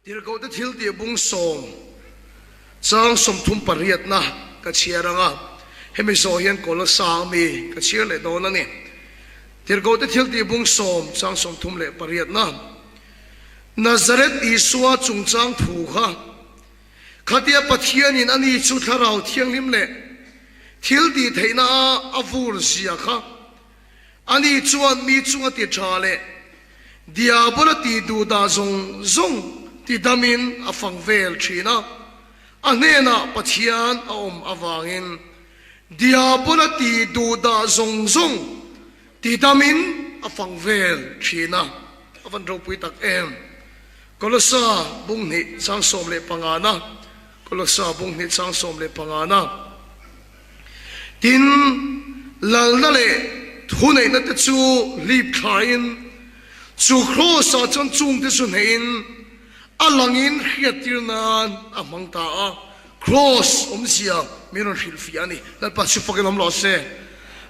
Tirhkohte thiltih bung sawm chang 30 pariatna ka chhiar ang a, hemi zawh hian Kolosa ami ka chhiar leh dawn a ni. Tirhkohte thiltih bung sawm chang 30 leh pariatna Nazareth Isua chungchang thu kha khatia Pathianin ani chu Thlarau Thianghlim leh thiltih theihna a a vur zia kha Ani chuan mi chunga ti tha leh Diabola ti duh dah zawng zawng ti damin a fang vel thin a, a hnenah Pathian a awm avangin Diabola ti duh dah zawng zawng ti damin a fang vel thin a. A van ropui tak em! Kolosa bung hnih chang 15 na, Kolosa bung hnih chang 15 na. Tin, lalna leh thuneihna te chu hlip thlain, chu Kraws-ah chuan chungte chu hnehin a langin hriattir nan a hmang ta a. Kraws awmzia min rawn hrilhfiah a ni. Lalpa chu fakin awm rawh se.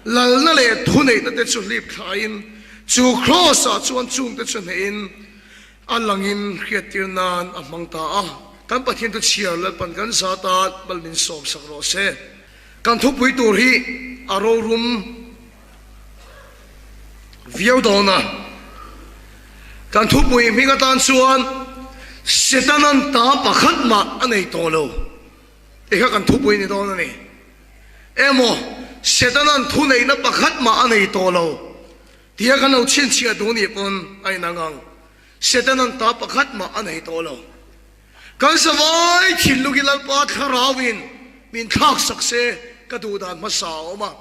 Lalna leh thuneihna te chu hlip thlain, chu Kraws-ah chuan chungte chu hnehin a langin hriattir nan a hmang ta a. Kan Pathian thu chhiar Lalpan kan zat a, bal min sawm sak rawh se. Kan thupui tur hi a rorum viau dawn a. Kan thupui hming atan chuan Setanan ta pakhat mah a nei tawh lo tih kha kan thupui ni dawn a ni. Emaw Setanan thuneihna pakhat mah a nei tawh lo tia kan lo chhinchhiah duh nih pawn a inang ang. Setanan ta pakhat mah a nei tawh lo. Kan zavai thinlung hi Lalpa Thlarauin min thlak sak se ka duh dan hmasa a awm a.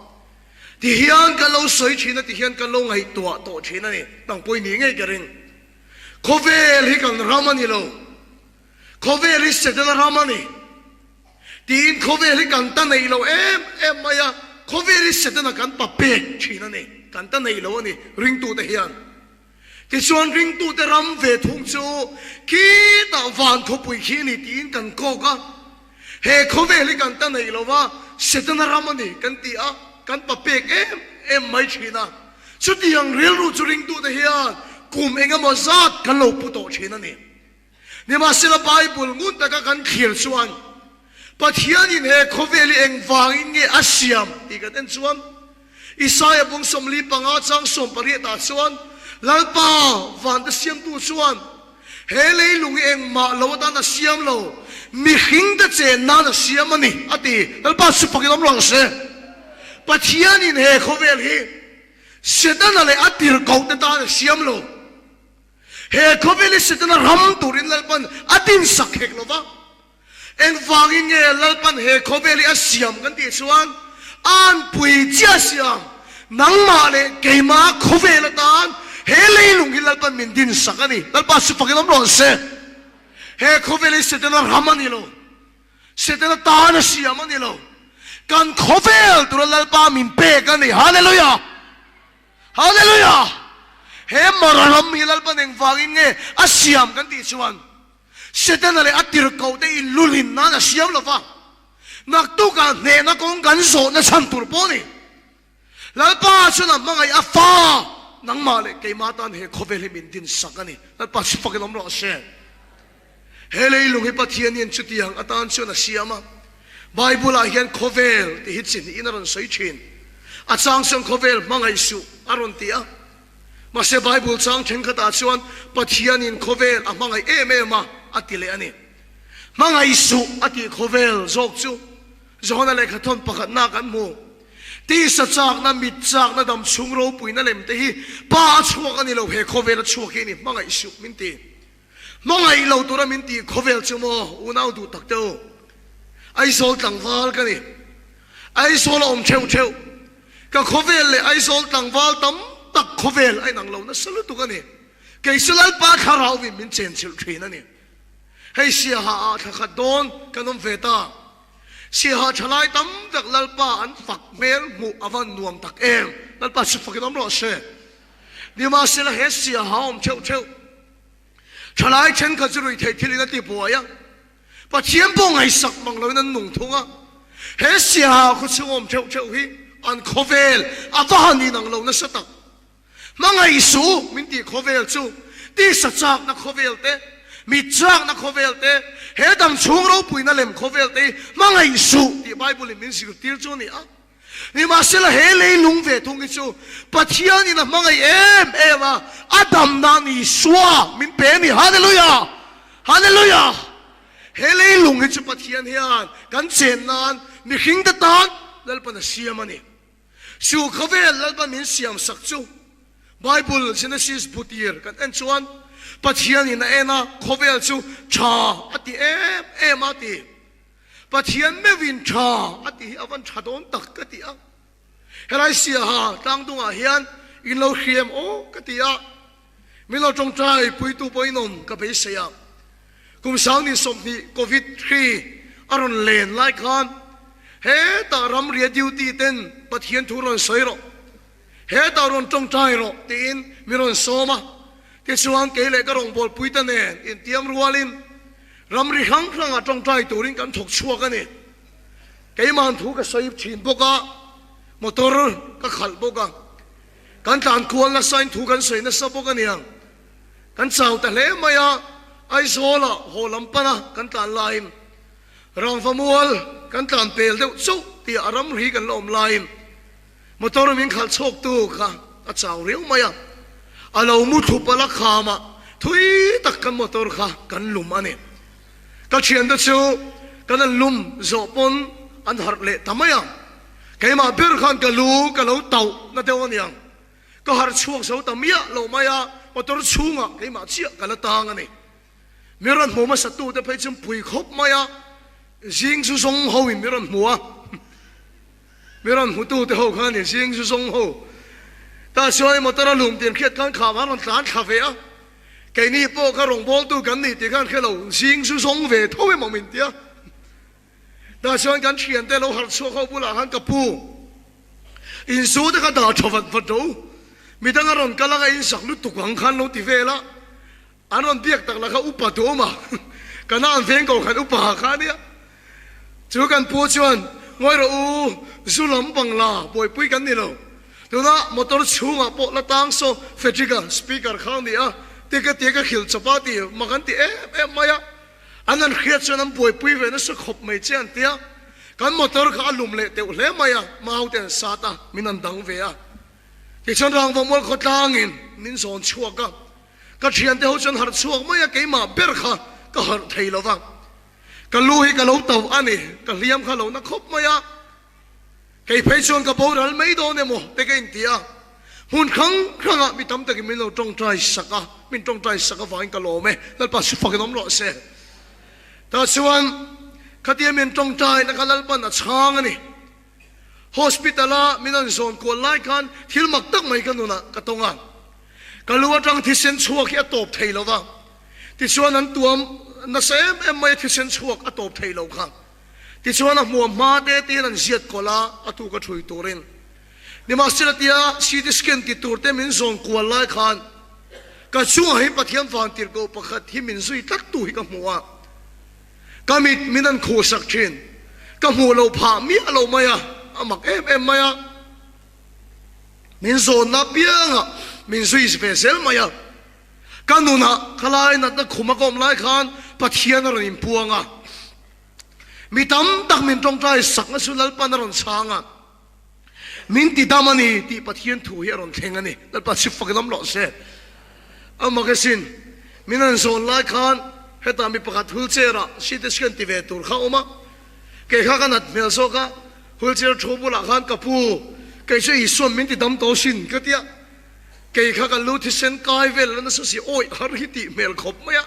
Tihian kan lo sawi thin a, tihian kan lo ngaihtuah tawh thin a ni. Nang pawh i nih ngei ka ring. Khawvel hi kan ram a ni lo. Khawvel hi Setana ram a ni. Tiin khawvel hi kan ta neih lo em em mai a, khawvel hi Setana kan pa pek thin a ni. Kan ta neih lo a ni ringtute hian. Tichuan ringtute ram ve thung chu khitah van khawpui khi a ni tiin kan kawk a, he khawvel hi kan ta neih lo va, Setana ram a ni kan ti a, kan pa pek em em mai thin a. Chutiang rilru chu ringtute hian kum eng emaw zat kan lo pu tawh thin a ni. Nimahsela Bible ngun taka kan thlir chuan Pathianin he khawvel hi engvangin nge a siam tih kan en chuan Isaia bung 45 chang 18 ah chuan Lalpa vante siamtu chuan he leilung hi engmah lo atan a siam lo, mihringte chen nan a siam a ni a ti. Lalpa chu fakin awm rawh se. Pathianin he khawvel hi Setana leh a tirhkohte tan a siam lo. He khawvel hi Setana ram turin Lalpan a dinsak hek lo va. Engvangin nge Lalpan he khawvel hi a siam kan tih chuan a anpui chiah siam nangmah leh keimah khawvel atan he leilung hi Lalpan min dinsak a ni. Lalpa chu fakin awm rawh se. He khawvel hi Setana ram a ni lo. Setana tan a siam a ni lo. Kan khawvel tura Lalpa min pek a ni. Hallelujah! Hallelujah! He mara ram hi Lalpan engvangin nge a siam kan tih chuan Setana leh a tirhkohte in lulin nan a siam lo va, naktukah hnehna kawng kan zawhna chhan tur pawh a ni. Lalpa chuan a hmangaih a fa nangmah leh keimah tan he khawvel hi min dinsak a ni. Lalpa chu fakin awm rawh se. He leilung hi Pathianin chutiang atan chuan a siam a. Bible-ah hian khawvel tih hi chi hnihin a rawn sawi thin. A chang chuan khawvel hmangaih suh a rawn ti a. Mahse Bible chang thenkhatah chuan Pathianin khawvel a hmangaih em em a, a ti leh a ni. Hmangaih suh a tih khawvel zawk chu Johana lehkhathawn pakhatna kan hmu. Tisa chakna, mit chakna, dam chhung ropuina lem te hi Pa a chhuak a ni lo, he khawvel a chhuak hi a ni, hmangaih suh min ti. Hmangaih lo tura min tih khawvel chu maw unau duh tak te u. Aizawl tlangval ka ni. Aizawl a awm theuh theuh. Ka khawvel leh Aizawl tlangval tam tak khawvel a inang lo nasa lutuk a ni. Kei chu Lalpa thlarauin min chenchilh thin a ni. Hei Siaha ah thla khat dawn kan awm ve ta. Siaha thalai tam tak Lalpa an fak hmel hmuh a van nuam tak em. Lalpa chu fakin awm rawh se. Nimahsela he Siaha awm theuh theuh. Thalai thenkhat chu ruihtheih thil in a ti buai a, Pathian pawh ngaihsak mang loin an nung thung a. He siaha khaw chhung awm theuh theuh hi an khawvel a va han inang lo nasa tak. Hmangaih su min tih khawvel chu tisa chakna khawvel te, Mit chakna khawvel te, he dam chhung ropuina lem khawvel te hi hmangaih suh tih Bible in min zirtir chu a ni a. Nimahsela he leilung ve thung hi chu Pathian in a hmangaih em em a, a dam nan Isua min pe a ni. Hallelujah! Hallelujah! He leilung hi chu Pathian hian kan chen nan mihring te tan Lalpan a siam a ni. Su khawvel Lalpan min siam sak chu Bible Genesis bu tir kan en chuan Pathian in a en a, khawvel chu tha a ti em em a ti. Pathian meuhin tha a ti hi a van tha dawn tak ka ti a. Helai Siaha tlangdungah hian in lo hriam aw ka ti a. Min lo tawngtai puitu pawhin awm ka beisei a. Kum sangni 20 Covid hri a rawn len lai khan hetah ramria duty ten Pathian thu rawn sawi rawh, hetah rawn tawngtai rawh tiin min rawn sawm a. Tichuan kei leh ka rawngbawlpui te nen intiam rualin ramri hrang hrangah tawngtai turin kan thawk chhuak a ni. Keima'n thu ka sawi thin bawk a, motor ka khalh bawk a. Kan tlan kual nasa in thu kan sawi nasa bawk a niang. Kan chau ta hle mai a, Aizawl-ah haw lam pana kan tlan laiin Rangva mual kan tlan pel deuh chauh tih a ramri kan la awm laiin motor min khalh chhawktu kha a chau riau mai a, a lo mu thlu palh a khamah thui tak kan motor kha kan lum a ni. Ka thiante chu kan an lum zawh pawn an harh leh ta mai a, keimah ber khan ka lu ka lo tauh na deuh a niang. Ka harh chhuak zo ta miah lo mai a, motor chhungah keimah chiah ka la tang a ni. Mi rawn hmu hmasa tute phei chu pui khawp mai a, zing zu zawng ho in mi rawn hmu a, mi rawn hmu tute ho kha a ni, zing zu zawng ho. Tah chuan motor a lum tih an hriat khan kham an rawn tlan thla ve a, keini pawh kha rawngbawltu kan ni tih khan hre lo, zing zu zawng ve tho emaw min ti a. Tah chuan kan thiante lo harh chhuak ho bulah khan ka pu inzu te kha dah tha vat vat ro, midang a rawn kal anga insak lutuk ang khan lo ti vel a, an rawn biak tak lah kha upa duh awm a, ka na an veng ko khan upa kha ania. Chu kan pu chuan ngawi rawh u, zu lam bang la buaipui kan ni lo, tuna motor chhungah pawh la tang saw Frederick-a speaker kha a ni a, tika tia ka khil chawp a ti mak an ti em em mai a. An han hriat chuan an buaipui ve nasa khawp mai che an ti a, kan motor kha a lum leh teuh hle mai a, mau te an sat a, min an dang ve a. Tichuan Rangva mual khawtlangin min zawn chhuak a, ka thiante ho chuan harh chhuak mai a, keimah ber kha ka harh thei lo va, ka lu hi ka lo tauh a ni, ka hliam kha lo na khawp mai a. Kei phei chuan ka boral mai dawn emaw te ka inti a, hmun hrang hrangah mi tam takin min lo tawngtai sak a, min tawngtai sak avangin ka lawm e, Lalpa chu fakin awm rawh se. Tah chuan khatia min tawngtaina kha Lalpan a chhang a ni. Hospital-a min an zawn kual lai khan thil mak tak mai ka nunah ka tawng a, ka lu atang thisen chhuak hi a tawp thei lo va, tichuan an tuam nasa em em mai a thisen chhuak a tawp thei lo kha. Tichuan a hmuam hma te te hian an ziat kawlh a, a tuk a thui turin. Nimahsela tia CT scan ti tur te min zawn kual lai khan ka chungah hi Pathian vantirhkoh pakhat hi min zui tlat tu hi ka hmu a, ka mit min an khuhsak thin, ka hmuh loh phah miah lo mai a, a mak em em mai a, min zawnna apiangah min zui ve zel mai a, ka nunah khalai natna khum a ka awm lai khan Pathian a rawn inpuang a. Mi tam tak min tawngtai sakna chu Lalpan a rawn chhang a, min ti dam a ni tih Pathian thu hi a rawn thleng a ni. Lalpa chhip fak in awm rawh se. A magazine min an zawn lai khan hetah mi pakhat wheelchair ah CT scan ti ve tur kha a awm a, kei kha ka nat hmel zawk a, wheelchair thu bulah khan ka pu, kei chu Isuan min ti dam tawh sin ka ti a, kei kha ka lu thisen kai vel la nasa si awih har hi tih hmel khawp mai a.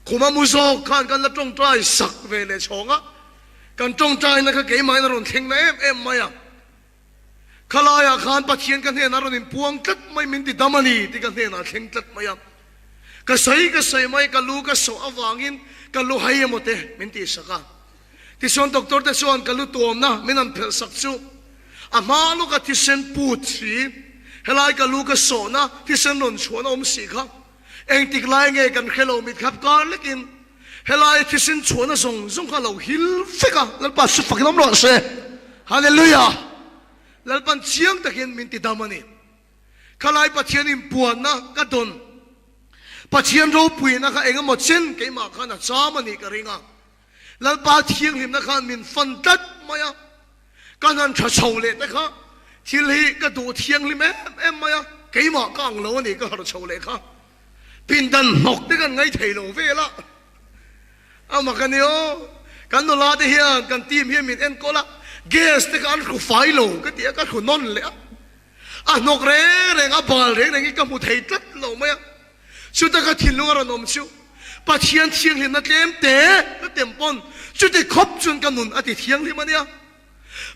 Khuma mu zawk khan kan la tawngtai sak ve leh chhawng a, kan tawngtaina kha keimahin a rawn thleng na em em mai a. Khalaiah khan Pathian ka hnenah a rawn inpuang tlat mai, min ti dam a ni tih ka hnenah a thleng tlat mai a. Ka sawi ka sawi mai, ka lu ka sawh avangin ka lu hai emaw te min tihsak a. Tichuan doctor te chuan ka lu tuamna min han phelh sak chu a hma lawka thisen put si, helai ka lu ka sawhna thisen rawn chhuahna awm si kha Engtik lai nge kan hre lo mit khap kar lekin helai thisen chhuahna zawng zawng kha a lo hil vek a, Lalpa su fakin awm rawh se. Hallelujah! Lalpan chiang takin min ti dam a ni. Khalai Pathian inpuanna ka dawn. Pathian ropuina kha eng emaw chen keimah khan a cham a nih ka ring a. Lalpa thianghlimna khan min fan tlat mai a. Ka hnan tha chho leh te kha thil hi ka duh thianghlim em em mai a, keimah ka ang lo a ni ka harh chho leh kha. Pindan hnawk te kan ngaih thei lo vel a. A mak a ni aw, kan nula te hian kan team hian min enkawl a, gas te kha an hru fai lo ka ti a, ka hru nawn leh a. A hnawk reng reng, a bal reng reng hi ka hmu thei tlat lo mai a. Chuta ka thinlung a rawn awm chu Pathian thianghlimna tlem te ka tem pawn chuti khawp chuan ka nun a ti thianghlim a nia.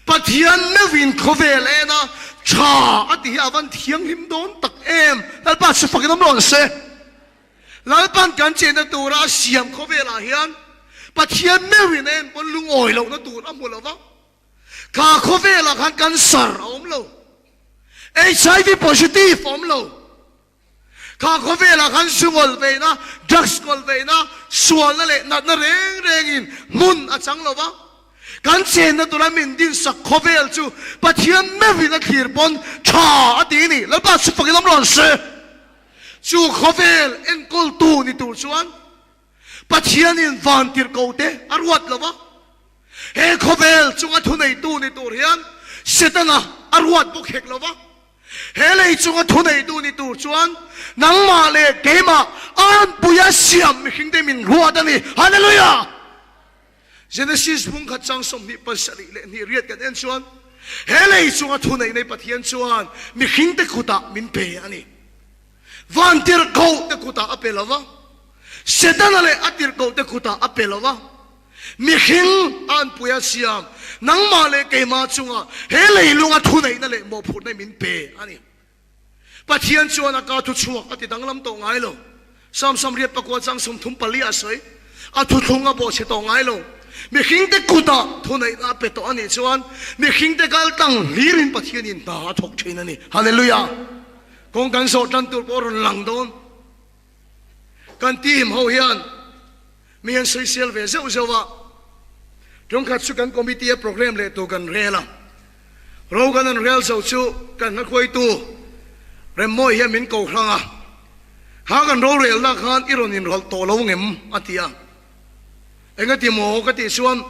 Pathian meuhin khawvel en a tha a ti hi a van thianghlim dawn tak em? Lalpa chu fakin awm rawh se. Lalpan kan chenna tura a siam khawvelah hian Pathian meuhin a en pawn lungawi lohna tur a hmu lo va. Kha khawvelah khan cancer a awm lo. HIV positive a awm lo. Kha khawvelah khan zu ngawlh veina, drugs ngawlh veina, sualna leh natna reng rengin hmun a chang lo va. Kan chenna tura min dinsak khawvel chu Pathian meuhin a thlir pawn tha a ti a ni. Lalpa chu fakin awm rawn se. Chu khawvel enkawltu ni tur chuan Pathianin vantirhkoh te a ruat lo va. He khawvel chunga thuneitu ni tur hian Setana a ruat bawk hek lo va. He lei chunga thuneitu ni tur chuan nangmah leh keimah anpuia siam mihringte min ruat a ni. Hallelujah! Genesis bung khat chang 27 leh hnih riat kan en chuan he lei chunga thuneih nei Pathian chuan mihringte kutah min pe a ni. Van tirhkoh te kutah a pe lo va, Setana leh a tirhkoh te kutah a pe lo va. Mihring a anpui a siam, nangmah leh keimah chunga he leilunga thuneihna leh mawhphurhna min pe a ni. Pathian chuan a ka thu chhuak a ti danglam tawh ngai lo. Psalm 94 chang 34 a sawi, A thuthlung a bawhchhe tawh ngai lo. Mihringte kutah thuneihna a pe tawh a nih chuan mihringte kal tlang hlirin Pathianin hna a thawk thin a ni. Hallelujah! Kawng kan zawh tan tur pawh a rawn lang dawn. Kan team ho hian mi an sawisel ve zeuh zeuh a, tungkhat chu kan committee a programme leh tur kan rel a, ro kan han rel zo chu kan hmakhuaitu Remmawi hian min ko hrang a, ha kan rorelna khan i rawn inrawlh tawh lo ngem a ti a, engati maw ka tih chuan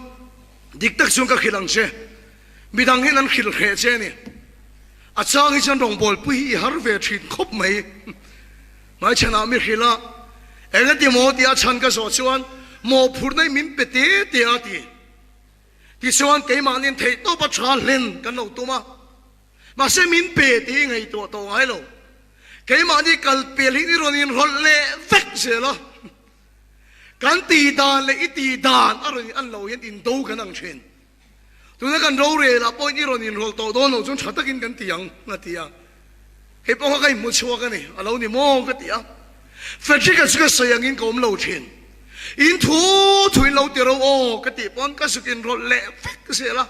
dik tak chuan ka hrilh ang che, midang hian an hrilh hreh che a ni, a chang hi chuan rawngbawlpui hi i har ve thin khawp mai. Hmaichhanah mi hrilh a, Engati maw tia chhan ka zawh chuan mawhphurhna i min pe te te a ti. Tichuan keimahni'n theihtawpa tha hlen kan lo tum a, mahse min pe tih hi ngaihtuah tawh ngai lo. Keimahni kal pel hi i rawn inrawlh leh vek zel a, kan tih dan leh i tih dan a rawn in an lo hian indo kan ang thin. Tuna kan rorel ah pawhin i rawn inrawlh tawh dawn loh chuan tha takin kan ti ang a ti a. Hei pawh kha ka inhmu chhuak a ni, a lo ni maw ka ti a. Frederick-a chu ka sawi angin ka awm lo thin. In thu thu in lo ti ro aw ka tih pawn ka zuk inrawlh leh vek zel a.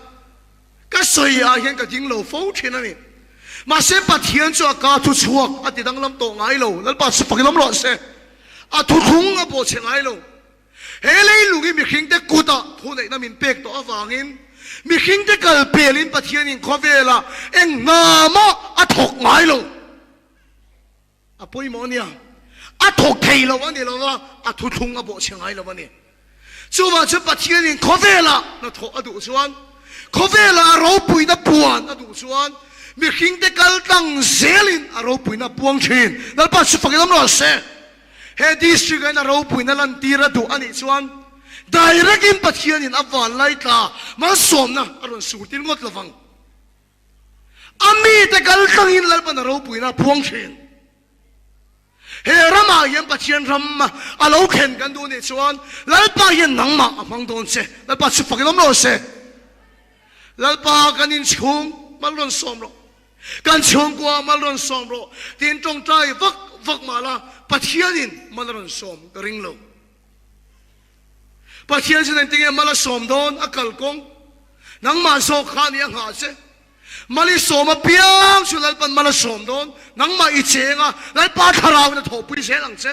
Ka sawi ah hian ka ding lo fo thin a ni. Mahse Pathian chu a ka thu chhuak a ti danglam tawh ngai lo, Lalpa chu fakin awm rawh se. A thuthlung a bawhchhe ngai lo. He leilung hi mihringte kutah thuneihna min pek tawh avangin mihringte kal pelin Pathianin khawvelah eng hna mah a thawk ngai lo. A pawimawh a nia. A thawk thei lo a ni lo va, a thuthlung a bawhchhe ngai lo a ni. Chuvang chuan Pathianin khawvelah hnathawh a duh chuan, khawvelah a ropuina puan a duh chuan mihringte kal tlang zelin a ropuina a puang thin. Lalpa chu fakin awm rawh se. He district ah hian a ropuina lantir a duh a nih chuan direct in Pathian in a vanlai tla malsawmna a rawn sur tir ngawt lovang. A mite kal tlangin Lalpan a ropuina a phuang thin. He ramah hian Pathian ram a lo thlen kan duh nih chuan Lalpa hian nangmah a hmang dawn che. Lalpa chu fakin awm rawh se. Lalpa kan inchhung mal rawn sawm rawh. Kan chhungkua mal rawn sawm rawh tiin tawngtai vak vak mah la, Pathianin mal a rawn sawm ka ring lo. Pathian chuan engtinge mal a sawm dawn a kalkawng nangmah zawk kha a ni a nghah che. Mal i sawm apiang chu Lalpan mal a sawm dawn, nangmah i cheng a, Lalpa thlarauin a thawhpui zel ang che.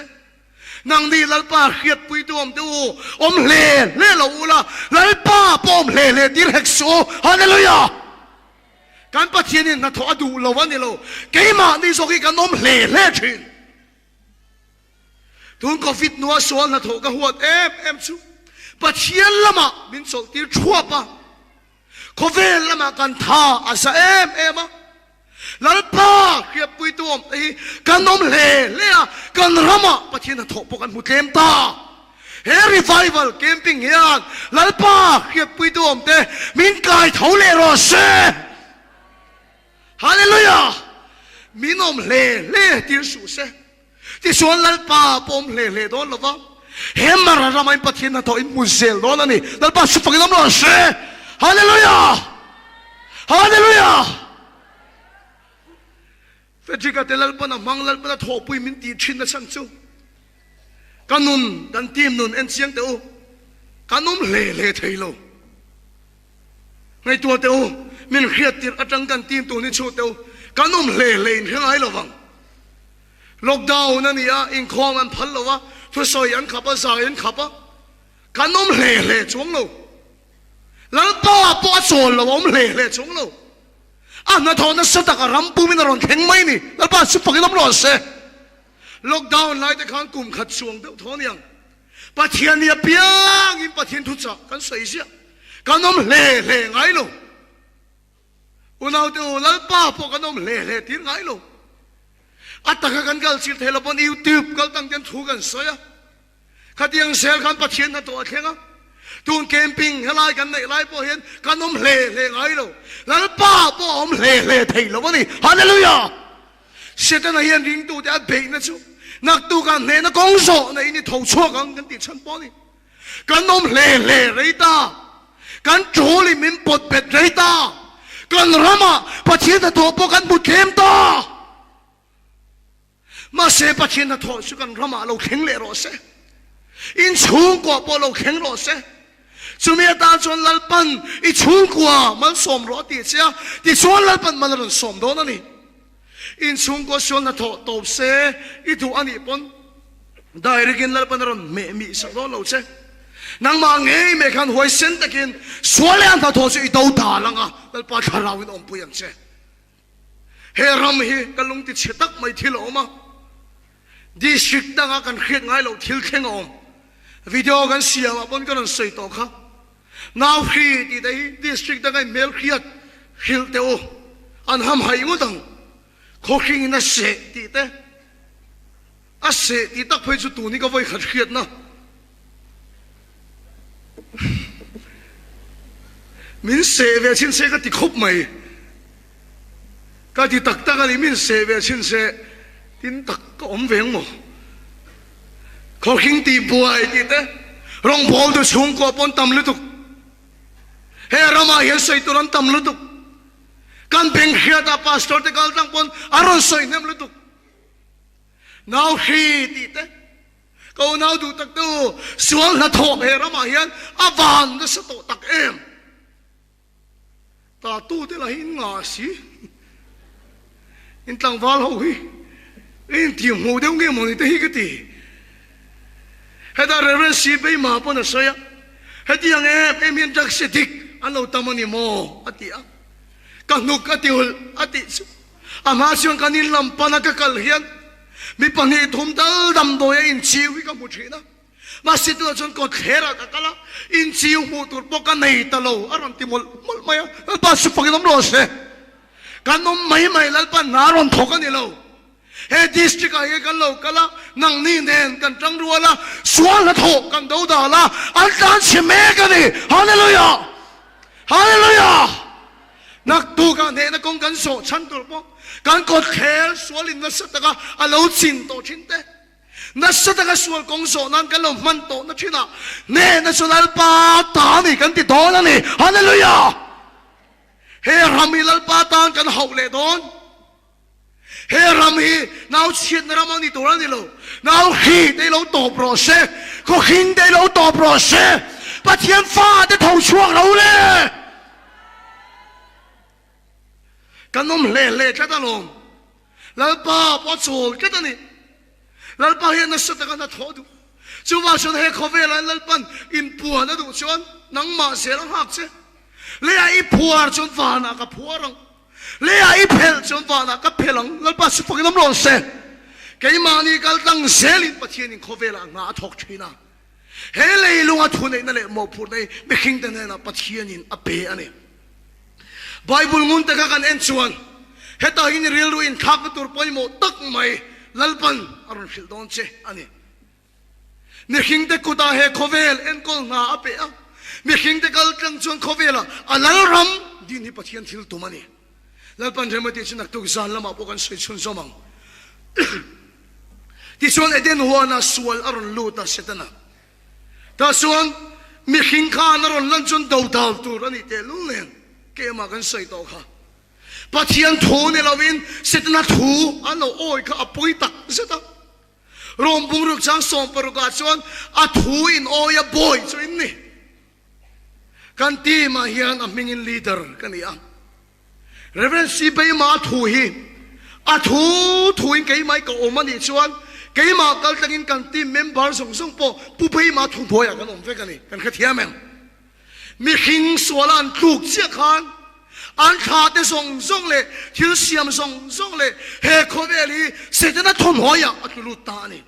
Nangni Lalpa hriatpuitu awm te u, awm hle hle lo ula, Lalpa pawh awm hle hle tir hek suh u. Hallelujah! Kan Pathianin hnathawh a duh lo a ni lo, keimahni zawk hi kan awm hle hle thin. Tun Covid hnua sual hnathawh ka huat em em chu Pathian lamah min chawlhtir thuap a, khawvel lamah kan tha a za em em a. Lalpa hriatpuitu awm te hi kan awm hle hle a, kan ramah Pathian hnathawh pawh kan hmu tlem ta. He revival camping hian Lalpa hriatpuitu awm te min kai tho leh rawh se. Hallelujah! Min awm hle hle tir suh se. Tichuan Lalpa pawh awm hle hle dawn lo va, he mara rama in Pathian hnathawh in hmu zel dawn a ni. Lalpa chu fakin awm rawh se. Hallelujah! Hallelujah! Frederick-a te Lalpan a hmang, Lalpan a thawhpui min tih thin na chhan chu ka nun, kan team nun en chiang teh u, kan awm hle hle thei lo. Ngaihtuah teh u, min hriat tirh atang kan team tun hi chhut teh u, kan awm hle hle in hre ngai lo vang. Lockdown a ni a, inkhawm an phal lo a, thusawi an khap a, zai an khap a, kan awm hle hle chuang lo. Lalpa pawh a chawl lo, a awm hle hle chuang lo. A hnathawh nasa tak a ram pumin a rawn thleng mai ni. Lalpa chu fakin awm rawh se. Lockdown lai te khan kum khat chuang deuh tho aniang. Pathian ni apiangin Pathian thuchah kan sawi ziah. Kan awm hle hle ngai lo. Unaute u, Lalpa pawh kan awm hle hle tir ngai lo. A taka kan kal chir thei lo pawn YouTube kal tang ten thu kan sawi a. Khatiang zel khan Pathian hnathawh a thleng a. Tun camping helai kan neih lai pawh hian kan awm hle hle ngai lo. Lalpa pawh a awm hle hle thei lo a ni. Hallelujah! Setana hian ringtute a beihna chu naktukah hnehna kawng zawh neihin i tho chhuak ang kan tih chhan pawh a ni. Kan awm hle hle rei ta. Kan tul in min pawt bet rei ta. Kan ramah Pathian hnathawh pawh kan hmu tlem ta. Mahse Pathian hnathawh chu kan ramah lo thleng leh rawh se. In chhungkua pawh lo thleng rawh se. Chumi atan chuan Lalpan i chhungkua malsawm rawh a ti che a, tichuan Lalpan mal a rawn sawm dawn a ni. In chhungkua sual hnathawh tawp se i duh a nih pawn direct in Lalpan a rawn hmeh mih sak dawn lo che. Nangmah ngei mai khan huaisen takin sual leh a hnathawh chu i do dal ang a, Lalpa thlarau in awmpui ang che. He ram hi ka lung ti chhe tak mai thil a awm a, district danga kan hriat ngai loh thil thleng a awm. Video kan siam ah pawn ka rawn sawi tawh kha. Nau hri tih te hi district danga in hmel hriat hrilh teh u, an ham haih ngawt ang. Khawhring in a seh tih te, a seh tih tak phei chu tun hi ka vawi khat hriatna. Min seh ve chhin se ka ti khawp mai. Ka ti tak tak a ni, min seh ve chhin se tin tak ka awm ve ang maw? Khawhring tih buai tih te, rawngbawltu chhungkua pawn tam lutuk. He ramah hian sawi tur an tam lutuk. Kan beng hriatah pastor te kal tlang pawn a rawn sawi hnem lutuk. Nau hri tih te, ka unau duh tak te u, sual hnathawh he ramah hian a van nasa tawh tak em? Ta tu te lah hi in ngah si. In tlangval ho hi in tih hmuh deuh nge mawni te hi ka ti. Heta Reverend Si Beima pawn a sawi a, hetiang em em hian drugs dik an lo tam a ni maw a ti a. Ka hnuk a ti ulh a tih chu a hma chuan kan in lam pana ka kal hian mi pahnih thum dal damdawi a inchiu hi ka hmu thin a. Mahse tunah chuan kawtthler ah ka kal a, inchiu hmuh tur pawh ka nei ta lo a rawn ti mawlh mawlh mai a, Lalpa chu fakin awm rawh se. Kan awm mai mai Lalpa hna rawn thawk a ni lo. He district ah hian kan lo kal a, nangni nen kan tang rual a, sual hnathawh kan do dal a, an tlan chhe mek a ni. Hallelujah! Hallelujah! Naktukah hnehna kawng kan zawh chhan tur pawh kan kawtthler sual in nasa taka a lo chin tawh thin te. Nasa taka sual kawng zawh nan kan lo hman tawh na thin ah hnehna chu Lalpa ta a ni kan ti dawn a ni. Hallelujah! He ram hi Lalpa tan kan hauh leh dawn. He ram hi nau chhiatna ram a ni tur a ni lo. Nau hri te lo tawp rawh se, khawhring te lo tawp rawh se, Pathian fa te tho chhuak lo le. Kan awm hle hle tlat alawm. Lalpa pawh a chawl tlat a ni. Lalpa hian nasa taka hnathawh a duh. Chuvang chuan he khawvelah hian Lalpan inpuan a duh chuan nangmah zel a nghak che. Leiah i phuar chuan vanah ka phuar ang. Leiah i phelh chuan vanah ka phelh ang. Lalpa chu fakin awm rawh se. Keimahni kal tlang zelin Pathianin khawvelah hna a thawk thin a. He leilunga thuneihna leh mawhphurhna hi mihringte hnenah Pathianin a pe a ni. Bible ngun taka kan en chuan hetah hian rilru inthlakna tur pawimawh tak mai Lalpan a rawn hrilh dawn che a ni. Mihringte kutah he khawvel enkawl hna a pe a, mihringte kal tlang chuan khawvelah a lalram din hi Pathian thil tum a ni. Lalpan remati chu naktuk zan lamah pawh kan sawi chhunzawm ang. Tichuan Eden huanah sual a rawn lut a Setana. Tah chuan mihring khan a rawn lan chuan dodal tur a nih tehlul nen keimah kan sawi tawh kha. Pathian thu ni loin Setana thu an lo awi kha a pawi tak zet a. Rom bungruk chang 16 ah chuan a thu in awi a bawi chu in ni. Kan team ah hian a hmingin leader ka ni a. Rev. Sibeima thu hi a thu thuin keimah ka awm a nih chuan keimah kal tlangin kan team member zawng zawng pawh Pu Beima thu hnuaiah kan awm vek a ni. Kan hrethiam em? Mihring suala an tluk chiah khan an thla te zawng zawng leh thil siam zawng zawng leh he khawvel hi Setana thawmhnuaiah a tlu lut ta a ni.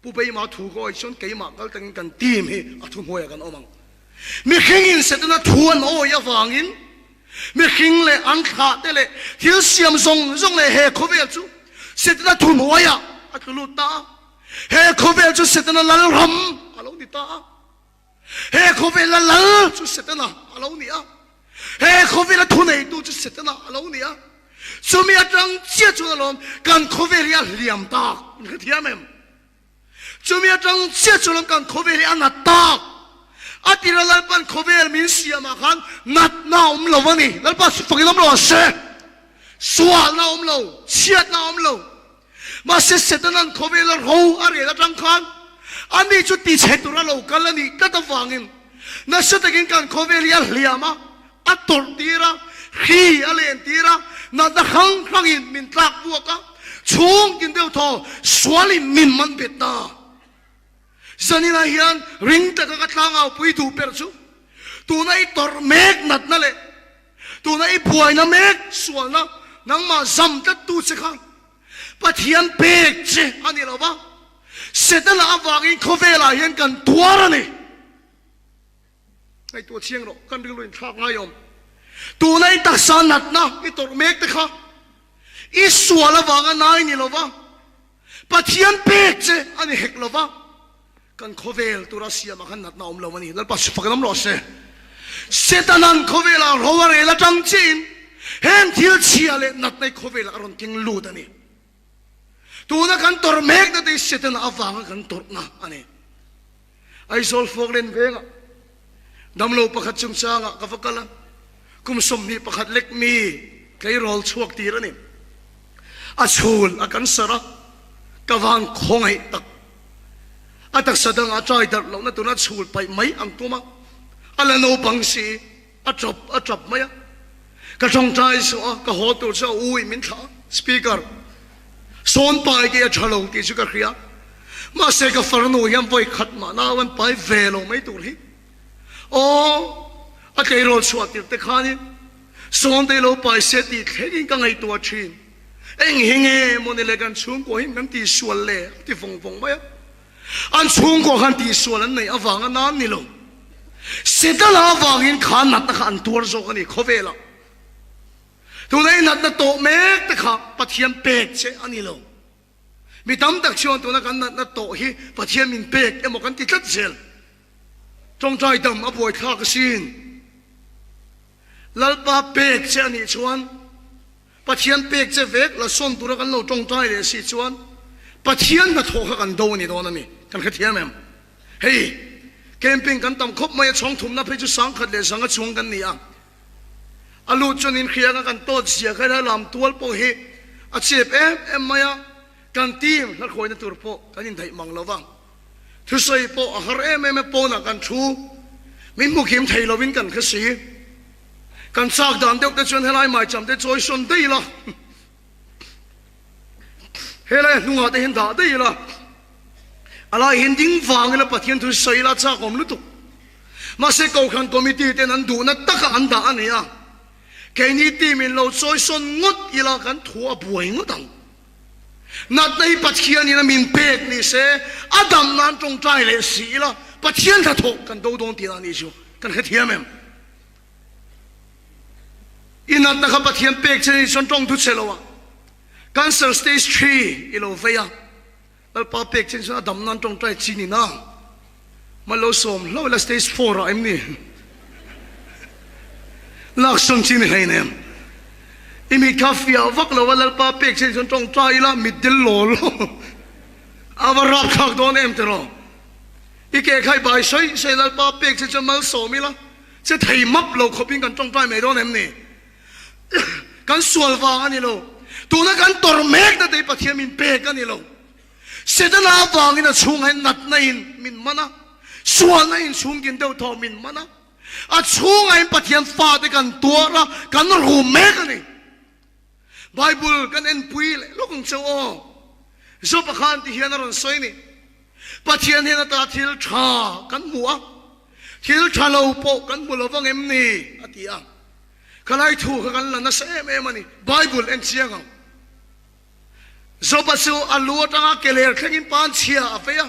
Pu Beima thu ka awih chuan keimah kal tlangin kan team hi a thuhnuaiah kan awm ang. Mihringin Setana thu an awih avangin mihring leh an thlah te leh thil siam zawng zawng leh he khawvel chu Setana thuhnuaiah a tlu lut ta a. He khawvel chu Setana lalram a lo ni ta a. He khawvela lal chu Setana a lo ni a. He khawvela thuneitu chu Setana a lo ni a. Chumi atang chiah chuan alawm kan khawvel hi a hliam tak. In hrethiam em? Chumi atang chiah chuan alawm kan khawvel hi a nat tak. A tira Lalpan khawvel min siamah khan natna a awm lo a ni. Lalpa fakin awm lo a se. Sualna a awm lo, chhiatna a awm lo. Mahse Setana'n khawvela ro a rel atang khan ani chu tichhe tura lo kal a nih tlat avangin nasa takin kan khawvel hi a hliam a, a tawrh tir a, hri a len tir a, natna hrang hrangin min tlak buak a, chhungtin deuh thaw sualin min man bet ta. Zaninah hian ring taka ka tlangaupui duh ber chu tuna i tawrh mek natna leh Tuna i buaina mek sualna nangmah zam tlattu che kha Pathian pek che a ni lo va, Setana avangin khawvelah hian kan tuar a ni. Ngaihtuah chiang rawh, kan rilru in thlak ngai awm. Tuna i taksa natna i tawrh mek te kha i sual avanga nai ni lo va, Pathian pek che a ni hek lo va. Kan khawvel tura siamah khan natna awm lo a ni. Lalpa fak lam rawh se. Setanan khawvelah ro a rel atang chiahin heng thil chhia leh natna hi khawvelah a rawn keng lut a ni. Tuna kan tawrh mekna te hi Setana avanga kan tawrhna a ni. Aizawl Fawklen vengah damlo pakhat chungchangah ka va kal a, kum 21 lek mi tleirawl chhuak tir a ni. A chhul a kan sarh a, ka van khawngaih tak. A taksa dangah a ṭai darh lohna tuna chhul paih mai ang tum a, a la naupang si, a ṭap a ṭap mai a. Ka ṭawngṭai suh a, ka haw tur chu a u in min thlah a, Speaker, sawn pai tih a ṭha lo tih chu ka hria, mahse ka farnu hian vawi khat mah nau an pai ve lo mai tur hi. Aw, a tleirawl chhuah tirh te khanin sawn te lo pai se tih thlengin ka ngaihtuah ṭhin. Eng hi nge maw ni le kan chhungkua hi kan tihsual le a ti vawng vawng mai a. An chhungkua khan tihsual an neih avanga nan ni lo. Setana avangin kha natna kha an tuar zawk a ni khawvelah. Tuna i natna tawh mek te kha Pathian pek che a ni lo. Mi tam tak chuan tuna kan natna tawh hi Pathian min pek emaw kan ti tlat zel. Tawngtai dam a buaithlak asin. Lalpa pek che a nih chuan Pathian pek che vek la sawn tura kan lo tawngtai leh si chuan Pathian hnathawh kha kan do a ni dawn a ni. Kan hrethiam em? Hei, camping kan tam khawp mai a, chhawng thumna phei chu 1100 chuang kan ni a. A lut chuan inhriang a kan tawt zia kha helai lam tual pawh hi a chep em em mai a, kan team hlakhawina tur pawh kan indaih mang lo va. Thusawi pawh a har em em e, pawnah kan thu min hmu kim thei lovin kan hre si. Kan chak dan deuh te chuan helai maicham te chawi sawn daih ila, helai a hnungah te hian dah daih ila, a lai hian ding vang ila Pathian thu sawi ila a chakawm lutuk. Mahse Kohhran Committee ten an duhna taka an dah a ni a, keini team in lo chawi sawn ngawt ila kan thu a buai ngawt ang. Natna hi Pathianin a min pek ni se, a dam nan tawngtai leh si ila, Pathian hnathawh kan do dawn tihna a nih chu kan hrethiam em? I natna kha Pathian pek che ni chuan tawng thu che lo a, Cancer stage three i lo vei a, Lalpa pek che ni chuan a dam nan tawngtai chi ni nang. Mal lo sawm hlauh ila stage four ah em ni? Lak sawn chi ni hleinem. I mit kha fiah vak lo a Lalpa pek che ni chuan tawngtai ila mit del law law a va rapthlak dawn em tiraw? I ke kha i bai sawi sawi Lalpa pek che chuan malsawm ila che thei map lo khawpin kan tawngtai mai dawn em ni? Kan sual vang a ni lo. Tuna kan tawrh mek na te hi Pathian min pek a ni lo. Setana avangin a chhungah hian natna in min man a, sualna in chhungkin deuh thaw min man a. A chhungah hian Pathian fate kan tuar a, kan rum mek a ni. Bible kan enpui leh lawk ang cheu aw. Job-a khan ti hian a rawn sawi a ni. Pathian hian ata thil tha kan hmu a, thil tha lo pawh kan hmu lo vang em ni? a ti a. Khalai thu kha kan la nasa em em a ni. Bible en chiang ang. Job-a chu a lu atanga ke ler thlengin pan chhia a fei a.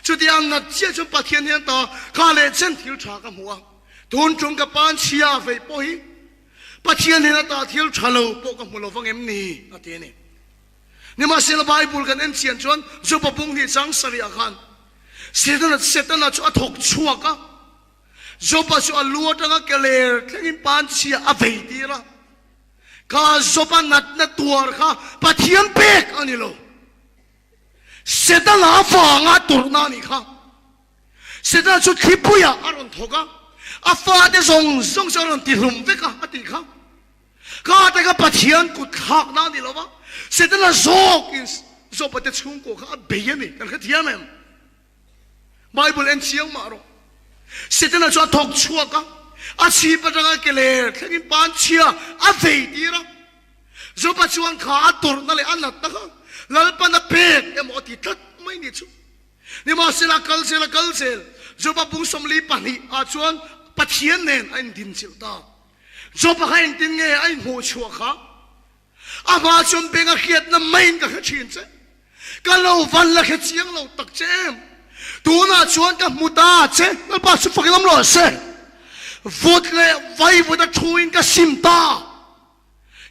Chutia ngat chiah chuan Pathian hian ta kha leh chen thil tha ka hmu a. Tun tum ka pan chhia a fei pawh hi Pathian hian ata thil tha lo pawh ka hmu lo vang em ni? a ti a ni. Nimahsela Bible kan en chian chuan Job-a bung hnih chang sarih ah khan Setana Setana chu a thawk chhuak a. Job-a chu a lu atanga ke ler thlengin pan chhia a vei tir a. Kha Job-a natna tuar kha Pathian pek a ni lo. Setana avanga tawrhna a nih kha. Setana chu thlipuiah a rawn thawk a, a fate zawng zawng chu a rawn tihlum vek a, a tih kha. Kha te kha Pathian kut thlakna a ni lo va, Setana zawkin Job-a te chhungkua kha a bei a ni. Kan hrethiam em? Bible en chiang mah rawh. Setana chu a thawk chhuak a, a chhip atanga ke ler thlengin pan chhia a vei tir a. Joba chuan kha a tawrhna leh a natna kha Lalpan a pek emaw a ti tlat mai ni chu. Nimahsela a kal zel a kal zel, Joba bung 42 ah chuan Pathian nen a indinchilh ta. Joba kha engtin nge a inhmuh chhuah kha? A hma chuan beng a hriatna maiin ka hre thin che. Ka lo van la hre chiang lo tak che em. Tunah chuan ka hmu ta che, Lalpa chu fakin awm rawh se. Vut leh vaivut a thuin ka sim ta.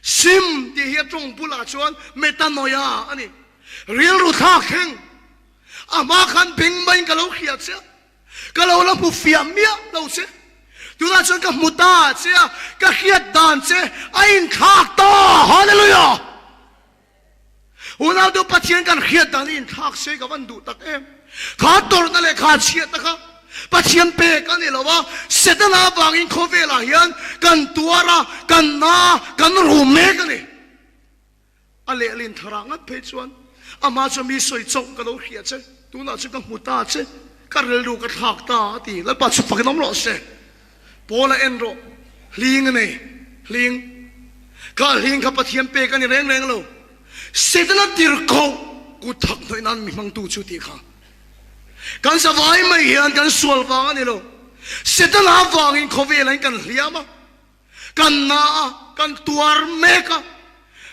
Sim tih hi a tawng bulah chuan metanoia a ni. Rilru thlak thleng. A hma khan beng maiin ka lo hria che. Ka lo la hmu fiah miah lo che. Tunah chuan ka hmu ta che a, ka hriat dan che a inthlak ta. Hallelujah! Unau tu Pathian kan hriat dan hi inthlak se ka van duh tak em. Kha tawrhna leh kha chhiatna kha Pathian pek a ni lo a, Setana avangin khawvelah hian kan tuar a, kan na a, kan rum mek a ni. A lehlin tharah ngat phei chuan amah chu mi sawi chauh ka lo hria che, tunah chu ka hmu ta che, ka rilru ka thlak ta a ti. Lalpa chu fakin awm rawh se. Paul a en rawh, hling a nei, hling. Kha hling kha Pathian pek a ni reng reng lo. Setana tirhkoh kut thak hnawih nan mi hmangtu chu tih kha. Kan zavai mai hian kan sual vang a ni lo. Setana vangin khawvelah in kan hliam a. Kan na a, kan tuar mek a,